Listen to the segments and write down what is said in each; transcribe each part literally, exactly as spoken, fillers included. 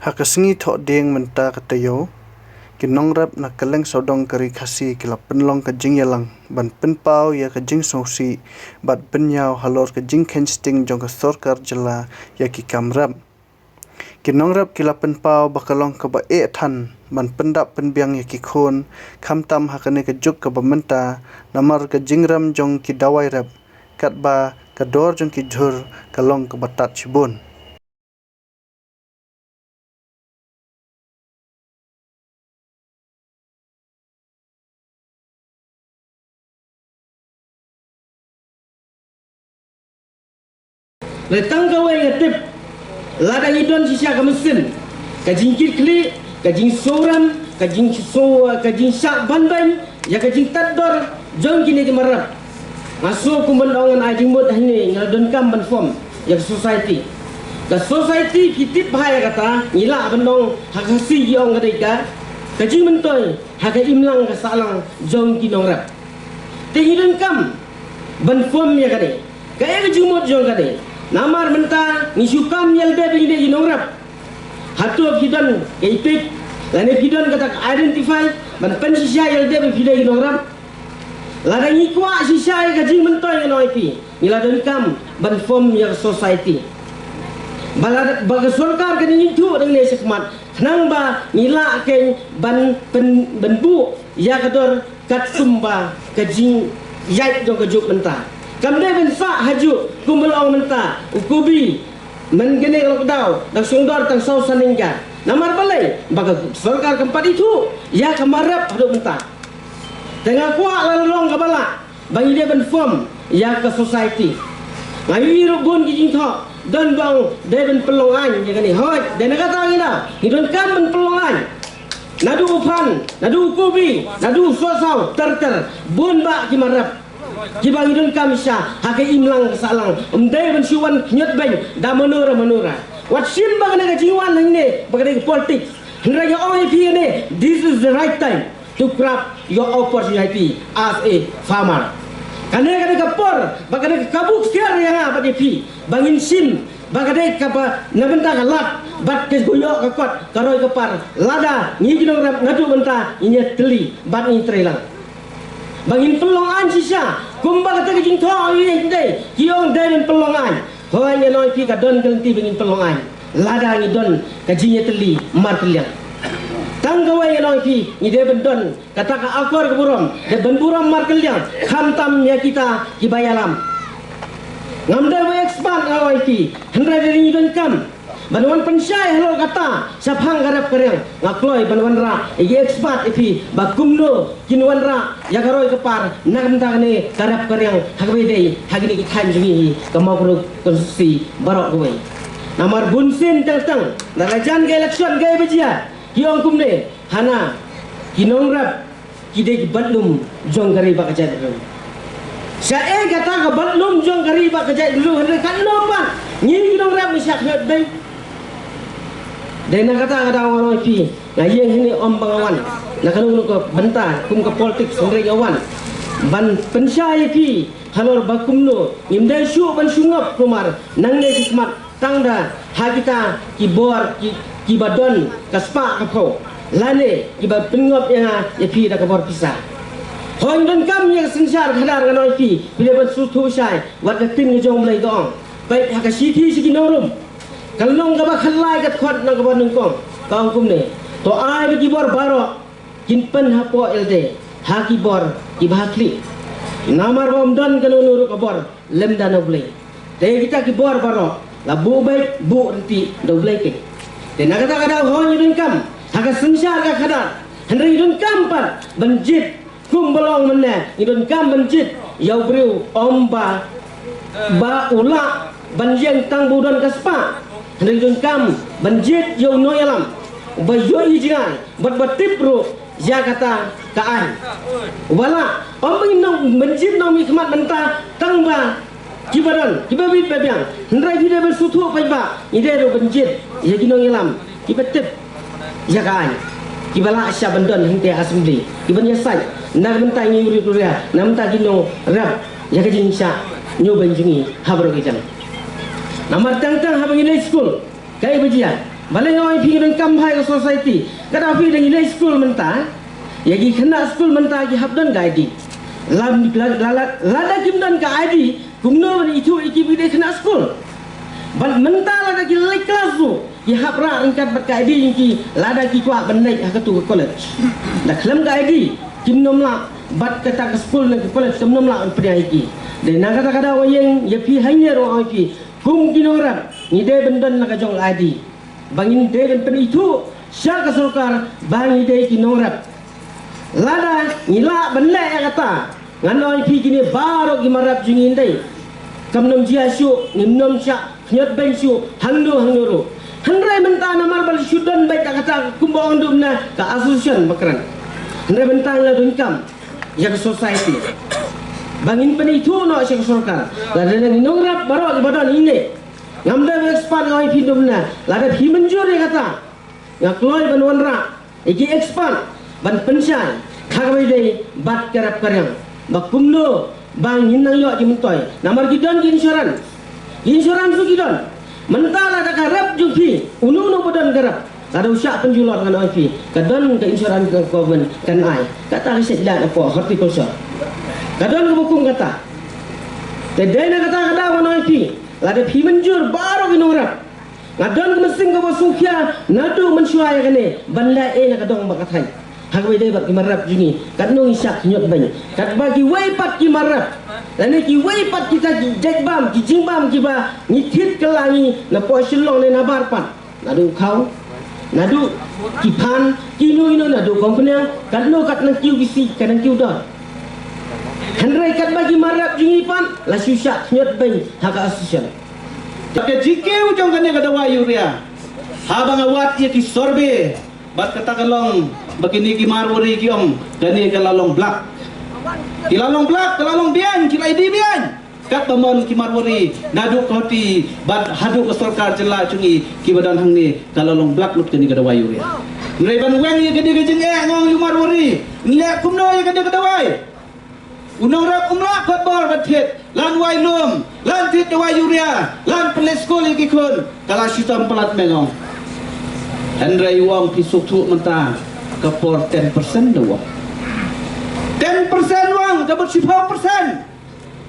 Ha ka sngi Thohdieng mynta ka taïew, ki nongrep na kylleng sawdong ka Ri Khasi ki la pynlong ka jingïalang ban pynpaw ïa ka jingsngewsih bad pynïaw halor ka jingkheiñ sting jong ka sorkar jylla ïa ki kam rep. Ki nongrep ki la pynpaw ba ka long kaba eh than ban pyndap pynbiang ïa ki khun, khamtam ha kane ka juk kaba mynta, namar ka jingrem jong ki dawai rep, katba ka dor jong ki jhur ka long kaba tad shibun. Lada tang kawei nga tip, lada ngi don shisha ka mynsiem, ka jingkitkhlieh, ka jingsngewrem, ka jingsngew, ka jingshah banbeiñ ïa ka jingtad dor jong kine ki mar rep. Nga sngew kum ban ong ngan ai jingmut hangne, nga la donkam ban form ïa ka society. Ka society phi tip bha ïa kata, ngi lah ban ong ha ka Khasi ki ong ka dei ka, ka jingmyntoi ha ka imlang ka sahlang jong ki nongrep. Te ngi donkam ban form ïa kane. Kaei ka jingmut jong kane? Namar mynta ngi shu kam ïa lade ba ngi dei ki nongrep. Hato phi don ka EPIC lane phi don kata ka identify ban pynshisha ïa lade ba phi dei ki nongrep? Lada ngi kwah shisha ïa ka jingmyntoi, ngan ong ïa phi, ngi la donkam ban form ïa ka society. Ba la, ba ka sorkar kan ïathuh nangne shakhmat, khnang ba ngi lah keiñ ban pyn, ban buh ïa ka dor katkum ba ka jingïaid jong ka juk mynta. Kam dei ban sah hajuh kum ba la ong mynta, u Kobi, mynta kane ka lockdown dang shong dor tang saw san tyngka. Namar balei? Ba ka sorkar kam pat ithuh ïa ka mar rep haduh mynta. Te nga kwah la long kaba lah ba ngi dei ban form ïa ka society. Nga ïohi ruh bun ki jingthoh don ba ong dei ban pynlong aiñ ïa kane. Hooid, dei na kata ngi da, ngi donkam ban pynlong aiñ. Naduh u Phan, naduh u Kobi, naduh u Sohsaw, ter ter, bun bah ki mar rep kiba ngi donkam shisha ha ka imlang ka sahlang. Ym dei ban shu wan khñiot beiñ da mano re mano re. Wat shim ba kane ka jingwan hangne ba ka dei ka politics. Hynrei nga ong ïa phi hangne, this is the right time to grab your opportunity as a farmer. Kane ka dei ka por ba ka dei ka kabu ksiar ïa nga bad ïa phi ba ngin shim ba ka dei kaba na bynta ka lad bad ka ïoh ka kot, ka roi ka par, lada ngi ki nongrep naduh mynta ngin ïatylli bad ngin trei lang. Ba ngin pynlong aiñ shisha, kumba kata ka jingthoh ïa dei, ki ong dei ban pynlong aiñ. Hooid, ngan ong ïa phi, ka don ka lynti ba ngin pynlong aiñ lada ngi don ka jingïatylli markylliang. Tang kawei ngan ong ïa phi, ngi dei ban don kata ka akor ka burom, dei ban burom markylliang, khamtam ïa kita kiba ïalam. Ngam dei ba expert, ngan ong ïa phi, hynrei dei ngi donkam ban wan pynshai halor kata shaphang ka rep ka riang. Nga kloi ban wanrah ïa ki expert ïa phi ba kumno kin wanrah ïa ka roi ka par na ka bynta kane ka rep ka riang ha kaba ïadei ha kine ki thaiñ jong ngi, ka Mawkynrew constituency baroh kawei. Namar bunsien teng teng na ka jan ka election kaba jia, ki ong kumne, hana ki nongrep ki dei ki batlum jong ka ri bad ka jaitbynriew. Shaei kata ka batlum jong ka ri bad ka jaitbynriew, hynrei katno pat ngi ki nongrep ngi shah khñiot beiñ? Dei na kata ka daw ngan ong ïa phi, nga ïeng hangne ym ba nga wan na kano kano ka bynta kum ka politics, hynrei nga wan ban pynshai ïa phi halor ba kumno ngim dei shuh ban shu ngop, kulmar nangne shakhmat tang da ha kita ki bor ki, kiba don ka spah ka phew, lane kiba pynngop ïa nga ïa phi da ka bor pisa. Hooid, ngi donkam ïa ka synshar khadar, ngan ong ïa phi, phi dei ban sngewthuh shai wat ka ktien ka jong U Blei ka ong. Peit ha ka shithi sha ki nongrum, ka lynnong kaba khatlai, ka dkhot na kaba nyngkong, ka ong kumne: To ai ba ki bor baroh kin pynhapoh ïa lade ha ki bor kiba ha khlieh. Namar ba ym don kano kano ruh ka bor lymda na U Blei. Te kita ki bor baroh la buh beit buh ryntih da U Blei keiñ. Te na kata ka daw, hooid, ngi donkam ha ka synshar ka khadar, hynrei ngi donkam pat ban jied kum ba long mynne. Ngi donkam ban jied ïa u briew, ym ba, ba u lah ban ïeng tang ba u don ka spah, hynrei ngi donkam ban jied ïa u nongïalam uba ïohi jngai bad ba tip ruh ïa kata ka aiñ. Uba lah, ym ba ngin nang ban jied nongmihkhmat mynta tang ba kiba don, kiba bit ba biang, hynrei phi dei ban sngewthuh paidbah, ngi dei ruh ban jied ïa ki nongïalam kiba tip ïa ka aiñ, kiba lah shisha ban don hangtei ha assembly, kiban ïasaid na ka bynta ngi u ri u ria, na ka bynta ki nongrep, ïa ka jingshah ñiewbeiñ jong ngi ha baroh ki jaka. Namar teng teng haba ngi leit skul, kaei ba jia? Balei nga ong ïa phi, don kam bha ïa ka society. Ka dei phi dang ïaleh skul mynta, ïa ki khynnah skul mynta ki hap don ka I D. Lada, lada, lada kim don ka I D, kumno ban ithuh ïa ki ba dei khynnah skul? Bad mynta lada ki leit klas ruh, ki hap rah ryngkat bad ka I D jong ki lada ki kwah ban leit ha katu ka college. Da khlem ka I D kim nym lah, bad kata ka skul ne ka college kam nym lah ban pynïaid ïa ki. Dei na kata ka daw nga ïeng ïa phi hangne ruh, ong ïa phi, kum ki nongrep ngi dei ban don la ka jong ka I D. Ba ngin dei ban pynithuh sha ka sorkar ba ngi dei ki nongrep. Lada ngi lah ban leh ïa kata, ngan ong ïa phi, kine baroh ki mar rep jong ngi dei, kam nym jia shuh, ngim nym shah khñiot beiñ shuh hangno hangno ruh. Hynrei mynta namar ba la shu don beit kata, kumba ong duh mynne, ka association ba kren. Hynrei mynta ngi la donkam ïa ka society ba ngin pynithuh noh sha ka sorkar. Lada ngi nongrep baroh kiba don hangne, ngam dei expert, nga ong ïa phi duh mynne, lada phi mynjur ïa kata, nga kloi ban wanrah ïa ki expert ban pynshai ha kaba ïadei bad ka rep ka riang, ba kumno ba ngin nang ïoh jingmyntoi. Namar ki don ki insurance, ki insurance ruh ki don. Mynta lada ka rep jong phi, uno uno ba don ka rep, lada u shah pynjulor, ngan ong ïa phi, ka don ka insurance ka government kan ai. Kata ka shet lad hapoh horticulture, ka don kaba kum kata. Te dei na kata ka daw, ngan ong ïa phi, lada phi mynjur baroh ki nongrep, nga don ka mynsiem kaba sngewkhia naduh mynshuwa ïa kane ban leh ei na ka dong bad ka thaiñ ha kaba ïadei bad ki mar rep jong ngi, katno ngi shah khñiot beiñ. Katba kiwei pat ki mar rep lane kiwei pat kita ki jait bam, ki jingbam kiba ngi thied kylla ngi napoh Shillong ne nabar pat, naduh u khaw, naduh ki phan, kino kino, naduh company, katno kat nang kiew ki siej, kat nang kiew dor. Hynrei katba ki mar rep jong ngi pat la shu shah khñiot beiñ ha ka association. Ka jingkiew jong kane ka dawai urea, haba nga wad ïa ki survey, bad kata ka long ba kine ki Marwari ki ong kane ka la long blag. Ki la long blag, ka la long biang, ki la ïadei biang. Katba mon ki Marwari naduh ka hoti bad haduh ka sorkar jylla jong ngi kiba don hangne, ka la long blag lut kane ka dawai urea. Hynrei ban weng ïa kane ka jingeh, nga ong ïa u Marwari, ngi leh kumno ïa kane ka dawai? U nongrep um lah kot bor ban thied, lan wai lum, lan thied dawai urea, lan pynleit skul ïa ki khun, ka la shitom palat, me, nga ong. Hynrei u ong phi sngewthuh mynta ka por ten percent da u ong. Ten percent u ong, ka mut shiphew percent.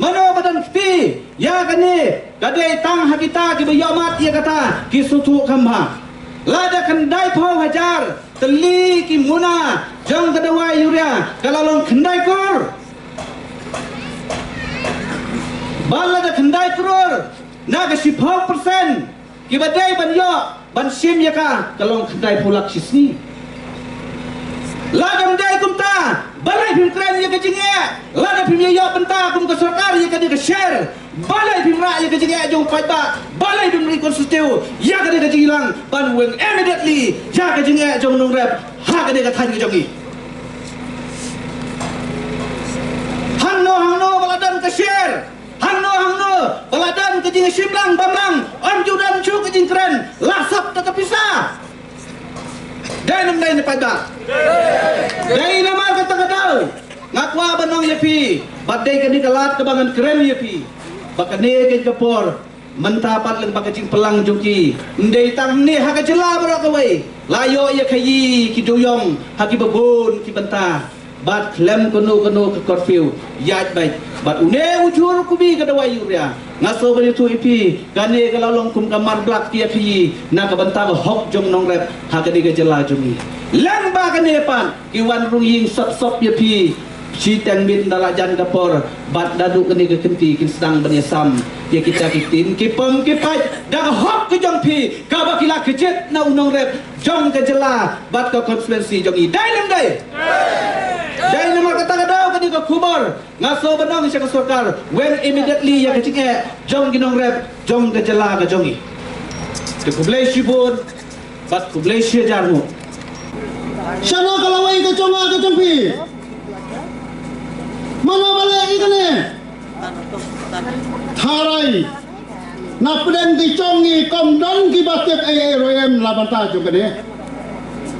Mano ba don kti ïa kane? Ka dei tang ha kita kiba ïohmad ïa kata ki sngewthuh kham bha. Lada khyndaiphew hajar tylli ki muna jong ka dawai urea, ka la long khyndai klur. Bad lada khyndai klur na ka shiphew percent kiba dei ban ïoh ban shim ïa ka, ka long khyndaiphew lak shisngi. Lada ym dei kumta, balei phim kren ïa ka jingeh? Lada phim ïoh bynta kum ka sorkar ïa kane ka sher, balei phim rah ïa ka jingeh jong u paidbah? Balei phim reconstitute ïa kane ka jingïalang ban weng immediately ïa ka jingeh jong u nongrep ha kane ka thaiñ ka jong ngi? Hangno hangno ba la don ka sher, hangno hangno ba la don ka jingshim lang bam lang, ym ju don shuh ka jingkren, la sop da ka pisa. Dei ne ym dei, ne paidbah? Dei. Namar kata ka daw nga kwah ban ong ïa phi, bad dei kane ka lad kaba ngan kren ïa phi, ba kane ka por mynta pat lem bad ka jingpynlang jong ki, ym dei tang hangne, ha ka jylla baroh kawei la ïoh ïa khaïi ki dewïong ha kiba bun ki bynta. Bad khlem kano kano ka curfew ïaid beit. Bad une u jhur kmie ka dawai urea, nga sngew ban ïathuh ïa phi, kane ka la long kum ka mar blag ïa phi na ka bynta ka hok jong u nongrep ha kane ka jylla jong ngi. Lem bad kane pat ki wan rung ïing sop sop ïa phi, shiteng miet na la jan ka por, bad naduh kane ka kynti kin sdang ban ïasam ïa kita ki ktien ki pom ki pait da ka hok ka jong phi, kaba ki la kjit na u nongrep jong ka jylla bad ka constituency jong ngi. Dei ne ym dei? Dei. Namar kata ka daw kane ka khubor nga sngew ban ong sha ka sorkar, weng immediately ïa ka jingeh jong ki nongrep jong ka jylla ka jong ngi. Te khublei shibun bad khublei shihajar nguh. Shano ka lawei ka jong nga ka jong phi? Mano ba leh ïa kane? Tharai na pdeng ki jong ngi kam don kiba tip ei ei ruh em na bynta jong kane.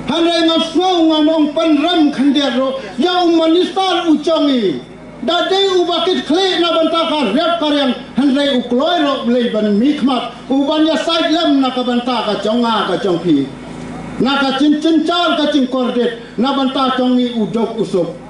Hynrei nga sngew, nga ong pynrem khyndiat ruh ïa u minister u jong ngi, Da dei uba kit khlieh na bynta ka rep ka riang, hynrei u kloi ruh u Blei ban mihkhmat, u ban ïasaid lem na ka bynta ka jong nga ka jong phi. Na ka jin-, jynjar ka jingkordit, na bynta jong ngi u duk u suk.